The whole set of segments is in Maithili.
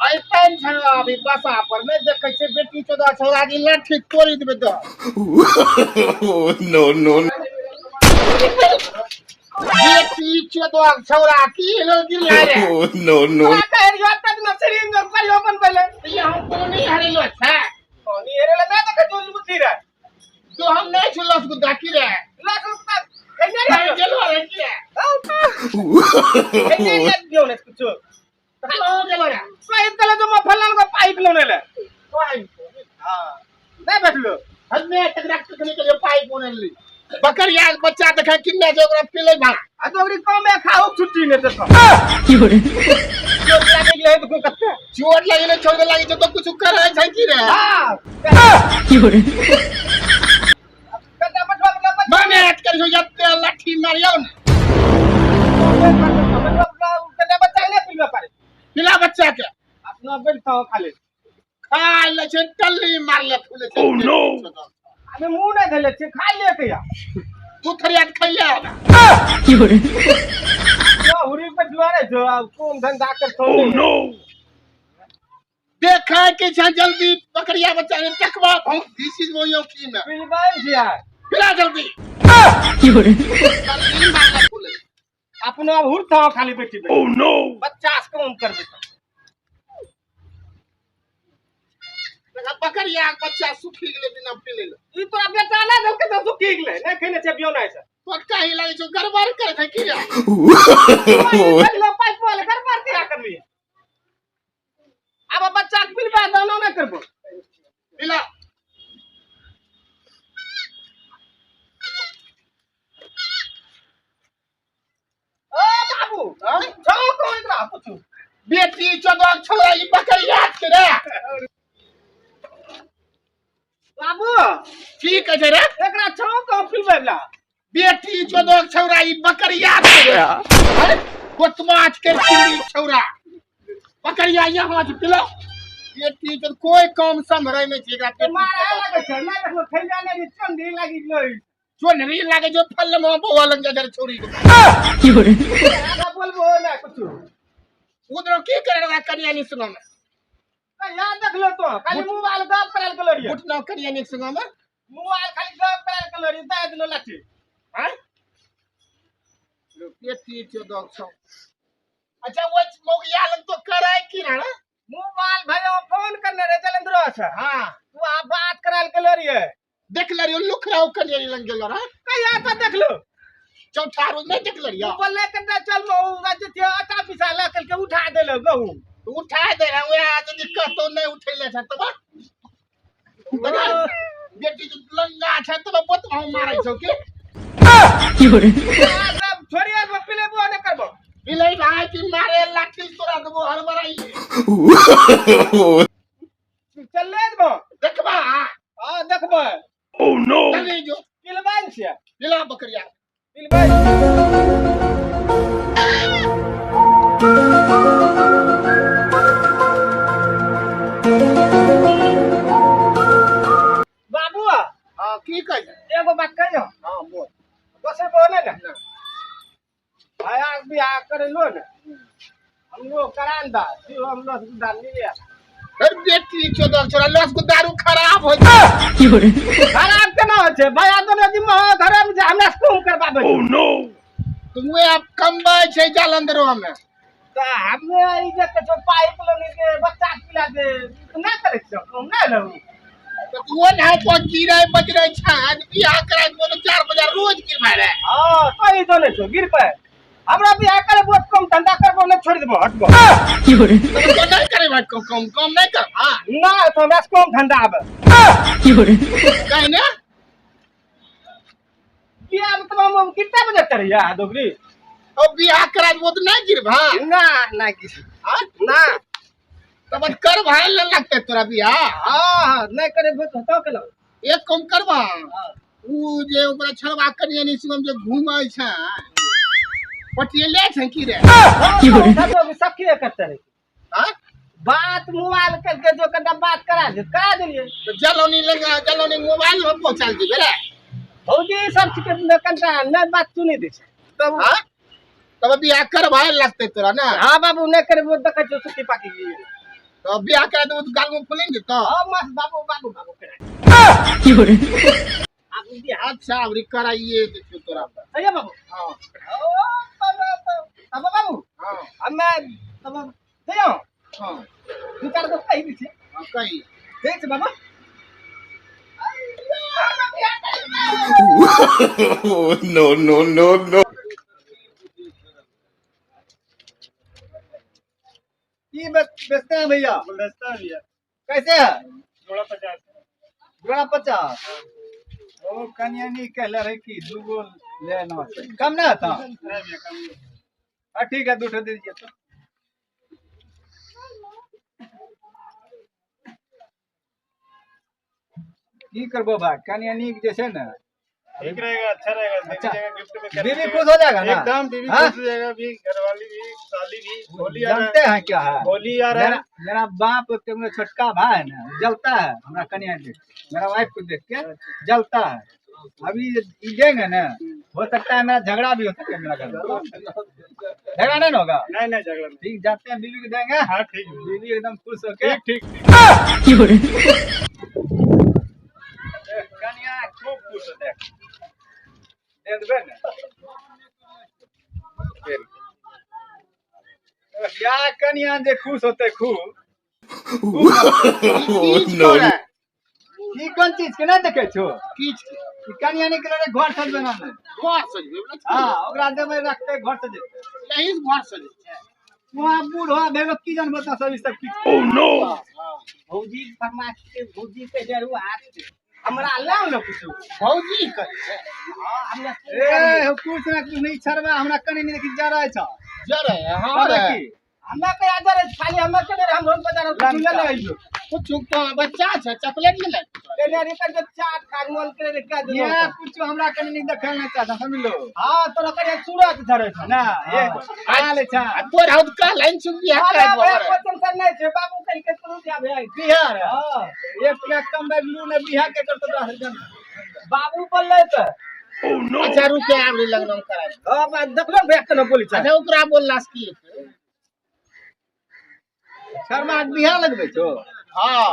आई पानि छल अभी बसा पर नहि देखै छै बेटी चौदह छौड़ा की लाठी तोड़ि देबै तऽ। No, no. बेटी चौदह छौड़ा की हेलो गिरला रे? No, no. तोरा कहै रहियो तक न सिरिंज कहियो बनबै ले। ये हम कोनो नहीं हरेलो छै। पानी हेरे ले नहि देखै छौ बुद्धि रे। तो हम नहीं छुलस गुद्दा की रे? लस तक एने खाइ रे। गेलो रे की रे? एने रे दियो ने कुछो। कहाँ गेलो रे? सही तले जो फलान को पाइप लोने ले। पाइप? हां, नहीं बैठलो। हमे तक रख के लिए पाइप ओने ली। बकरिया के बच्चा देखे किन्ने छै ओकरा पिलै भा। आ तो ओकरी कमे खाओ छुट्टी ने देखो। चोट लागी गेलै तो कत्ते। चोट लागि गेलै, छोड़ लागि छै तो कुछ करै छै की रे? हां। कत्ते बटवा बटवा बच्चा। माने हट कर जो जत्ते लाठी मारियो ने। बटवा बटवा कत्ते बच्चा ने पीबे पारे। पिला बच्चा के। अपना बैठता खाली। खा ले छै टल्ली मारले फूले छै। Oh, no. अबे मुंह नहीं धले छे खा ले के या। तू थरिया खैले आना। यो हुरी पे जुआ रे जो कोन धंधा कर Oh, no. देखै के छै जल्दी बकरिया बच्चा ने तकबा भौं दिस is वो यो की में। पिलबाई छी यार। पिला जल्दी। टल्ली मारले फूले। अपनो अब हुर था खाली बैठी बैठी। Oh, no. बच्चा से कम करबे। देखा बकरिया के बच्चा सुखी गेलै बिना पिले ले। ई तोरा बेटा नै देलकै तऽ सुखी गेलै, नै खेने छै बियोना से। पक्का ही लागै छौ गड़बड़ करै छै की रे? लो पाइप वाले गड़बड़ किया करबी? अब बच्चा के पिलबा दाना नै करबो। पिला। ओ बाबू, जाओ को एकरा पूछू। बेटी चौदह छोड़ा ई बकरिया के रे। बाबू की कहै छै रे? एकरा छौ को पिलबै ला। बेटी चौदह छौड़ा ई बकरिया के रे। अरे बदमाश के चिल्ली छौड़ा। बकरिया यहाँ से पिला। बेटी तो कोई काम संभरै नहि छै एकरा। ते मारे लागै छै, नै देखलो थैला नै रे चंडी लागि गेलै। चोनरी लागे जो फल में बौआ लग जाय छौड़ी के। आगा बोलबो नै कुछु। उधर की करे ओकरा कनिया नी सुनो में? कहिया देखलो तो खाली मोबाइल गप करल के लड़िए। उठना कनिया नी सुनो में? मोबाइल खाली गप करल के लड़िए दे देलो लाठी। हैं? बेटी चौदह छौ। अच्छा वो मोगिया लग तो करे की ना रे? मोबाइल भैया फोन करने रे जलेंद्र से। हां। तू आ बात करल के लड़िए। देख ले रे लुक रहो कनिया नी लग गेलो रे। कहिया तो देखलो? चौथा रोज नहीं देख ले रे। तू बोलले कन्ने चल मऊ राज्य थे आटा पिसा ला कल के उठा देलो गहूं। उठा दे रहा वह यदि कहतो नहीं उठैले छै तब। बेटी जो लंगा छै तब बहुत हम मारै छौ के। सब छोड़िए तो पिलेबो ने करबो। पिलै भाई की मारे लाठी तोरा देबो हड़बड़ाई। चल ले देबो। देखबा? हां देखबै। Oh, no. चली जो। पिलबै ने छियै। पिला बकरिया। पिलबै। बाबू। हां की कहै छै? एगो बात कहियो। हां बोल। दोसर बोले ने। भाया बियाह करे लो ने। हम लोग करान दा, फिर हम लोग दाल नहीं लिया। अरे बेटी चौदह छोरा लस को दारू खराब हो जाए। खराब केना होइ छै? भैया तो नदी में घरे में जे हमरा से कम करबाबै। Oh, no. तुम अब कमबै छै जालंधरो में। तऽ हमे ई जे कहै छौ पाइप लेने के बच्चा के पिला दे, ई तऽ नहि करै छियौ, कम नहि लेबू। तऽ ओ नहि तो गिरै बजरै छै, आज बियाह कराय देबो तऽ 4 बजे रोज गिरबै रे। हँ, तो ई जानै छौ, गिर पे। हमरा बियाह करबो तऽ कम धंधा करबो, नहि छोड़ि देबो, हटबो। तो नहि करेबै कम, कम, कम नहि कर, हाँ। नहि, तऽ हमरा से कम धंधा आबै। कहै ने? बियाह मे तऽ हम कितना बजे करिया दोगरी? ओ बियाह करा देबो तऽ नहि गिरबा? ना, ना गिर। हाँ? ना। तब कर भाई ले लगते तोरा बियाह? हाँ, हाँ, नहि करेबो तऽ होतौ केना? एक कम करबा। हाँ। ऊ जे ओकरा छड़वा कनिया नी सुनम जे घूमै छै। पटियले छै की रे? हाँ, तो सखी करते रहे। हाँ? बात मोबाइल करके जो कदा बात करा दे, करा देलिए। तो जलौनी लगा, जलौनी मोबाइल में पहुंचा देबे रे। भौजी सब चीज के कनटा नहीं बात सुनी दे छै। तब हाँ? तब बियाह कर भाई लगते तोरा ना? हाँ बाबू, नहीं करबो देखै छौ सुखी पाकी गेल। तो बियाह करा देबो तऽ गाल में फुलि ने जेतौ। हाँ मस्त बाबू बाबू बाबू करा। आब बियाह अच्छा अबरी कराइए देखियो तोरा पर। सही है बाबू। हाँ। ओ बाबू बाबू हाँ। हमे तब सही हो। हाँ। दू चार गो कहि दै छी। हाँ कही। ठीक छै बाबू। No, no, no, no. की बेचते हैं भैया? गुलदस्ता भैया। कैसे है? जोड़ा 50। जोड़ा 50। ओ कनिया नहीं कहले रहे कि दूगो लेना छै। कम ना था? नहीं भैया कम नहीं। हाँ ठीक है, दो ठो दे दीजिए तो। की करबो भाई, कनिया नीक जे छै ने ठीक रहेगा, अच्छा रहेगा। दे अच्छा। दीजिएगा गिफ्ट में कर बीवी दीजिएगा। खुश हो जाएगा ना? एकदम बीवी हाँ? खुश हो जाएगा, भी घरवाली भी साली भी। होली आ रहा है, जानते हैं क्या है? होली आ रहा है। मेरा बाप के मेरा छोटका भाई है ना, जलता है हमरा कनिया देख, मेरा वाइफ को देख के जलता है। अभी ये देंगे ना, हो सकता है मेरा झगड़ा भी हो सकता है मेरा घर में। झगड़ा नहीं ना होगा? नहीं नहीं झगड़ा नहीं। ठीक, जाते हैं बीवी को देंगे। हाँ ठीक है। बीवी एकदम खुश होके। ठीक ठीक। कनिया खूब खुश हो देख। दे देबे ने? या कनिया जे खुश होते खूब। No, no. ई कोन चीज के नहीं देखे छो? की छै? ई कनिया निकले रे घर सजबे ना। घर सजबे वला छै। हाँ, ओकरा देबै रखते घर सजेतै। यही से घर सजै छै। वहाँ बूढ़ हो भेलो की जानबो त सब ई सब किछ। भौजी फरमाइश के भौजी के जरूर हाथ से। हमरा लाउ न कुछ। भौजी करै छै। हां हमरा ए हो कुछ ना कुछ नहीं छरबा हमरा कने नहीं देखि जा रहा छ। जरे हां अरे रे। की? हमरा के आदर है, खाली हमरा के नहीं, हम रोज बाजार कुछ ले ले आइयो। कुछ तो बच्चा छै, चॉकलेट ले ले। लेने रे कर चाट खा मन करे रे का दिनो। ये कुछ हमरा कने नहीं देखल नहीं चाहता समझ लो। हां तोरा कने सूरत धरे छै ना, ये खा ले छा। आ तोर हद का लाइन सुन बियाह अरे करा भैया, देबो। कोई टेंशन नहीं छै, बाबू कह के तू जा भैया। बिहार हां एक टका कम लू ने बिहार के करतो तो हरदम। बाबू बोलले त। अच्छा रुके आबरी लगन करा दे। हां बा देखलो भैया केना बोली छै। अच्छा ओकरा बोलला से की हेतै? शर्मा के बिहार लगबै छो? हां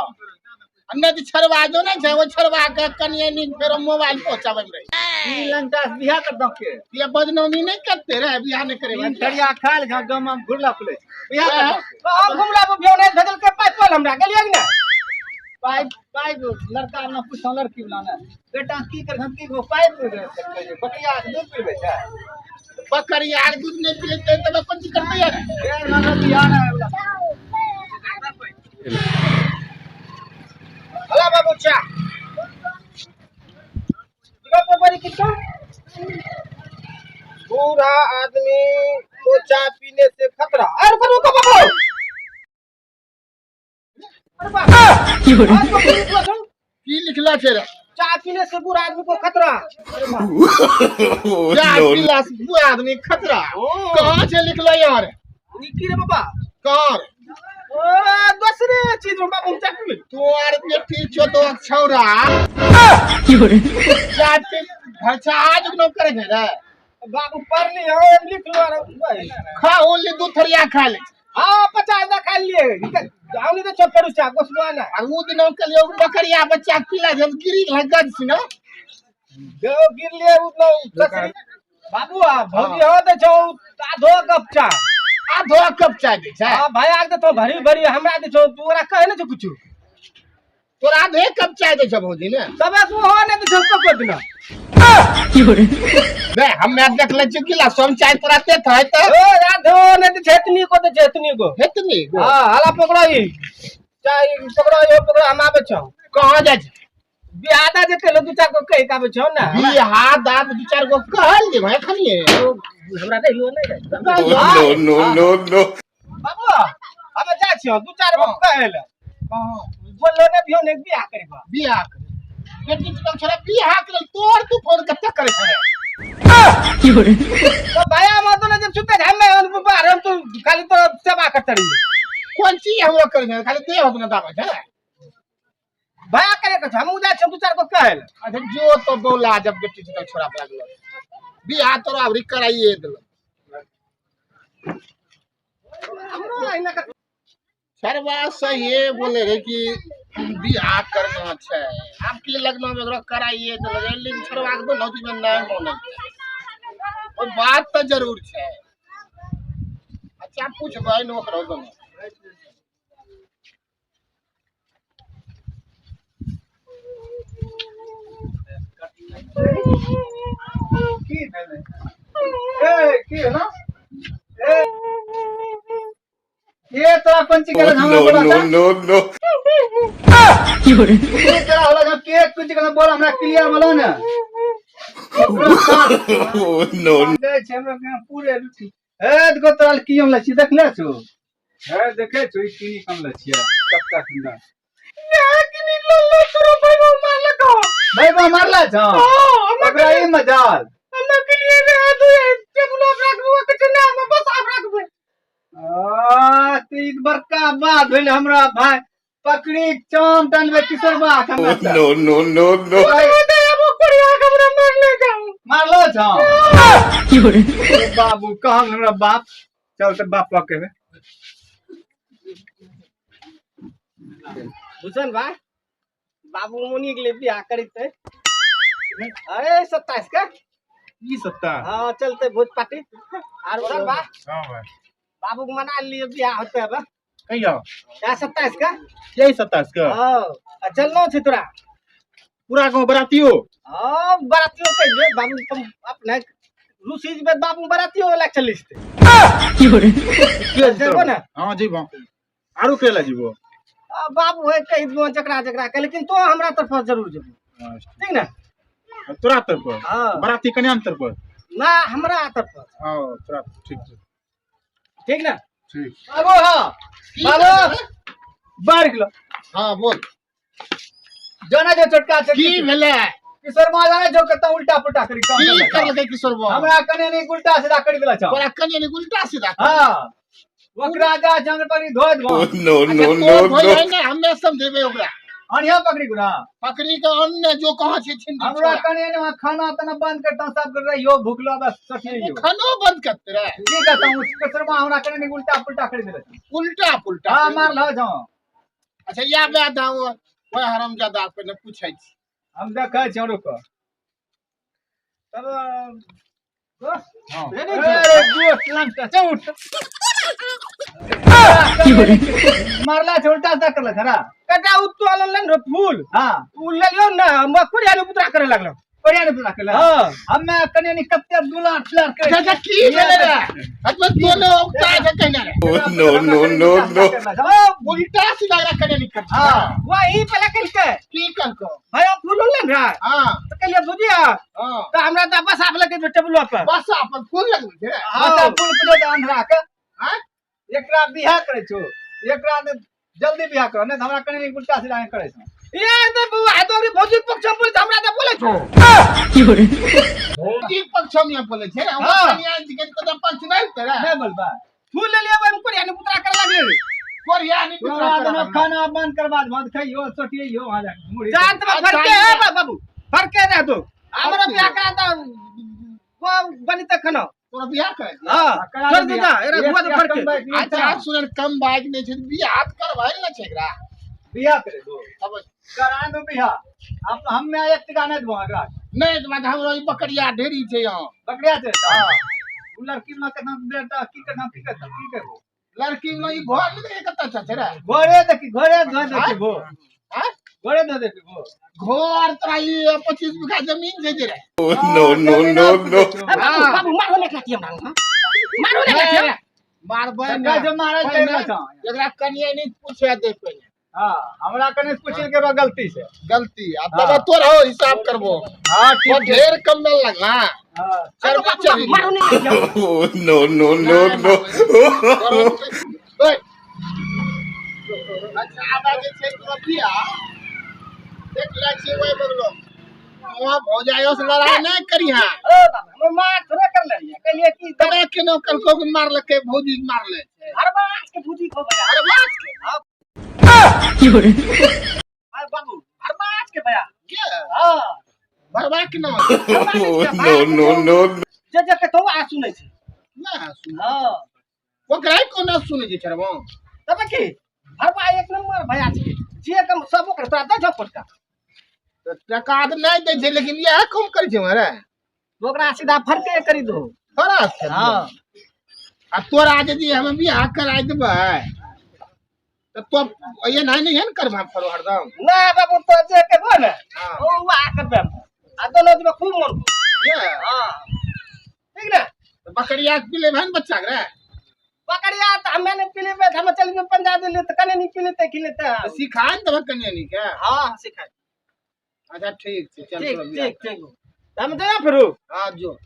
अन्य जे छरवा जो नहीं छै, वो छरवा के कनिए नी फेर मोबाइल पहुंचाबै में रहे। ई लंका से बियाह कर दो के। ये बदनामी नहीं करते रहे, बियाह नहीं करे। तीन थरिया खा ले, गांव में घुरला पुले। बियाह कर दो के। तो हम घुमला पर बियाह नहीं भेजल के पाइप पर हमरा गेलियै ने। पाइप पाइप लड़का अपना पूछो लड़की वाला ने। बेटा की कर हम की गो पाइप दे सकते छै? बकरिया के दूध पीबै छै। बकरिया के दूध नहीं पीते तब कोन चीज करते यार? ए ना बियाह ना वाला। हला बाबू चा। गप बड़ी किछो। बूढ़ा आदमी को चाय पीने से खतरा। अरे रुको रुको बाबू। अरे बाप। की लिखला छै रे? चाय पीने से बूढ़ा आदमी को खतरा। चाय No, पीला से बूढ़ा आदमी खतरा। कहाँ से लिखला यार? निकी रे बाबा। कहाँ? ओ दूसरे चीज में बाबू चाय पी। तोर बेटी छो तो छौरा। चाय पी घर से आज न करे छै रे। बाबू पढ़ ली हो लिख लो रे। खा ओली दू थरिया खा ले। हां 50 ना खा लिए। आउनी तो चप्पड़ चा गोसबा ना। आ उ दिन हम कहलियो बकरिया बच्चा पीला जब गिरी लगत छी ना। दो गिर लिए उ लो ससरी। बाबू आ भौजी हो दे छौ आधो कप चा। आधो कप चाय दै छै। हां भाई आग दे तो भरी भरी हमरा दे छौ, तू ओकरा कहे ने छौ कुछ। तोरा आधे कप चाय दै छौ भौजी ने। तबे तू हो ने दे छौ कप दिना। बे हमे देखले छी गिलास हम चाय तोरा देत है त। ओ आधो ने दे छै एतनी को दे छै एतनी को। एतनी गो। हां हला पकड़ो ई चाय पकड़ो यो पकड़ो हम आबै छौ। कहाँ जाइ छै? बियाह दा जे कहलो दू चार गो कहि के आबै छौ ना। बियाह दा दू चार गो कहल जे भाई खनिए। हमरा नहीं हो नहीं। No, no, no, no. बाबू हम जाइ छियौ दू चार गो कहै ले। बोललो ने बियो ने बियाह करबा। बियाह करे। बेटी तो छोरा बियाह के तोर तू फोन कते करे छै? तो भैया हम तो जब सुते हम बाहर हम तो खाली तो सेवा करते रहिए। कोन चीज हमरो करे छै? खाली देह अपना दाबै छै। भैया करे के हम जाइ छियौ दू चार गो कहै ले। अच्छा जो तो बोला जब बेटी तो छोरा पर लागलो बियाह तोरा अबरी कराइए देलो। हमरो अहिना के सरवा सहिए बोले रे कि बियाह करना छै। आब की लगना में ओकरा कराइए तो लगे, लेकिन छरवा के दोनों चीज में नहीं माने छै। ओ बात तो जरूर छै। अच्छा पूछबै ने ओकरो दोनों। की भेलै? ए की भेलो? ए ये तोरा कोन चीज के No, हमरा बोला no, था? no, no. ये तोरा होला जब के कोन चीज के बोल, हमरा क्लियर बोलो ने। Oh, no, दे छै हमरा के पूरे रुटी। ए देखो तोरा की हम लै छी, देखले छौ? हे देखे छौ ई चीनी कम लै छियै, कत्ता सुंदर। भाई बा मारला छौ? ओकरा ई मजाल। आ त ई बड़का बात भेल हमरा भाई। पकड़ी चाम टनबे किशोर बा हमरा से। no, no, no, no. मारलो छौ? ओ बाबू कहल हमरा बाप। चल त बाप पकड़े। बुझल भाई, बाबू मुनि के लिए बियाह करीते। अरे 27 के ई सत्ता। हाँ चलते भोज पार्टी। आर उधर बा हाँ भाई, बाबू के मना लिए बियाह होते अब। कहिया? क्या 27 का? यही 27 का। हाँ आ चलनो छै तोरा। पूरा गांव बरातियो? हाँ बरातियो कहिए बाबू, तुम अपने रूसी में बाबू बरातियो वाला चलिस थे। जेबो ना? हाँ जेबो। आरो के ला जेबो? आ, बाबू है कहि दियो जकरा जकरा के, लेकिन तो हमरा तरफ जरूर जेबो, ठीक ना? तोरा तरफ? हाँ। बराती कन्या तरफ ना, हमरा तरफ। हाँ तोरा ठीक छै। ठीक ना? ठीक। बाबू हाँ बाबू 12 किलो। हाँ बोल। जाना जो छोटका छै। की भेलै? किशोर मा जाने जो कत्ता उल्टा पुल्टा करी काम की करलकै। करलकै किशोर बा? हमरा कने नहीं उल्टा सीधा करी देला छौ। तोरा कने नहीं उल्टा सीधा? हाँ ओकरा जा जंगल पकड़ी धो देबो। No, no, no, no. ने हमे समझेबै ओकरा। अनिया पकड़ी गुना। पकड़ी के अन्य जो कहाँ छै छिन। हमरा कने ने वहाँ खाना तना बंद करता सब कर रही हो भूखलो बस सठियो। खानो बंद करते रे। की कहता हूँ किशोर मा हमरा कने नहीं उल्टा पुल्टा करी देला छौ। उल्टा पुल्टा? हाँ मारलो छौ। अच्छा या बे दाओ ओए हरामजादा के ने पूछै छी। हम देखै छियौ रुको। तब दोस्त हाँ। अरे दोस्त लंका चल उठ। मारला छौ उल्टा सीधा करला छरा। कटा उ तो आनल ने फूल। हाँ उ लेलियो ना हम कोरिया ने पुतरा करे लागलो। कोरिया ने पुतरा करे। हाँ हमे कने नि कत्ते दुलार फुलार करे। अच्छा की भेलै रे? अच्छा दोनो उल्टा छै कहने रे। No, no, no, no. उल्टा सीधा रे कने नि कर। हाँ वही पहले कहलकै। की कहलको? भाई हम फूल ले ने। हाँ तो कहलिए बुझिया। हाँ तो हमरा त बस आप लगे टेबुल पर। बस अपन फूल लगबै छै रे। बस फूल पूजो त अंधरा के। हाँ एकरा बियाह करे छौ, एकरा ने जल्दी बियाह कर, नहीं त हमरा कने उल्टा सीधा नहीं करे छौ। ये त बुआ तो भौजी पक्ष में बोले, हमरा त बोले छौ। भौजी पक्ष में बोले छै रे। हमरा कनिया जी के तो पक्ष नहीं ते रे। नहीं बोलबा। फूल ले लिया हम कोरिया ने पुतरा करे लागले रे। कोरिया ने पुतरा तोरा दोनों खाना बंद करवा दे, खाइयो सोटियो वहां जाके मुड़ी। जान त फरके है बाबू, फरके रह दो। हमरा बियाह करा त वो बनी त खाना। तोरा बियाह करे? हां चल दे जा, एरा बुआ तो फरके। अच्छा सुनन कम बाइक नहीं छै, बियाह करवाइल ना छै एकरा। बियाह करे दो। तब करा दो बियाह। अब हम में एक टका नहीं देबो एकरा। नहीं त बात हमरा ई बकरिया ढेरी छै यहां। बकरिया छै? हां उ लड़की में केना बेटा की केना की करता की करबो? लड़की में ई घर में देखे कत छै रे। घरे देखी, घरे धो देखी भो। हां घरे धो देखी भो। घर तोरा ई 25 बीघा जमीन छै जे रे। No, no, no, no. बाबू मारो ने खाती हमरा, मारो ने खाती हमरा। मारबै ने जो मारे छै एकरा कनिया नहीं पूछे दे पहिले। हां हमरा कने पूछिल के गलती से। गलती आ तब तोर हो हिसाब करबो। हां ठीक ढेर कम न लगला। हां चल चल मारो ने। No, no, no, no. अच्छा आब जे छै तोरा बियाह देख ले छी ओइ बगलो वहाँ भौजाइयो से लड़ाई नहीं करिहा। ओ बाबा हम मार थोड़ा कर ले कहलिए कि तबे केनो कलको के मारलकै भौजी के मारले छै। हरबाज के भौजी खो भैया। हरबाज के? अरे बाबू हरबाज के भैया। के? हां भरबा के नाम? No, no, no. जे जे के तो आ सुनै छै। ना सुन। हां ओकरा कोना सुनै छै चरबो? तब की भरवा एक नंबर भैया छै जे कम सब ओकरा तोरा दै छौ पटका। तऽ टका तऽ नहि दै छै, लेकिन इएह कम करै छै रे। ओकरा सीधा फरके करी दो। थोड़ा छै। हाँ। आ तोरा यदि हम बियाह कराय देबै तऽ तो एना नहि है ने करबा फरो हरदम। ना बाबू, तो जे करबो ने हाँ। ओ वाह करबे हम। आ दोनों दिन खूब मन। ये हाँ, ठीक ने? तऽ बकरिया के पी लेबै ने बच्चा के रे? बकरिया तऽ हमे नहि पी लेबै, तऽ हमे चलि जेबै पंजाब दिल्ली, तऽ कने नहि पी लेतै खिलेतै। तऽ सिखा ने देबै कनिया के। हाँ, सिखाय। अच्छा, ठीक छै, चल। ठीक। तोरा बियाह। ठीक ठीक, तऽ हम जइयो फेरू। हाँ, जो।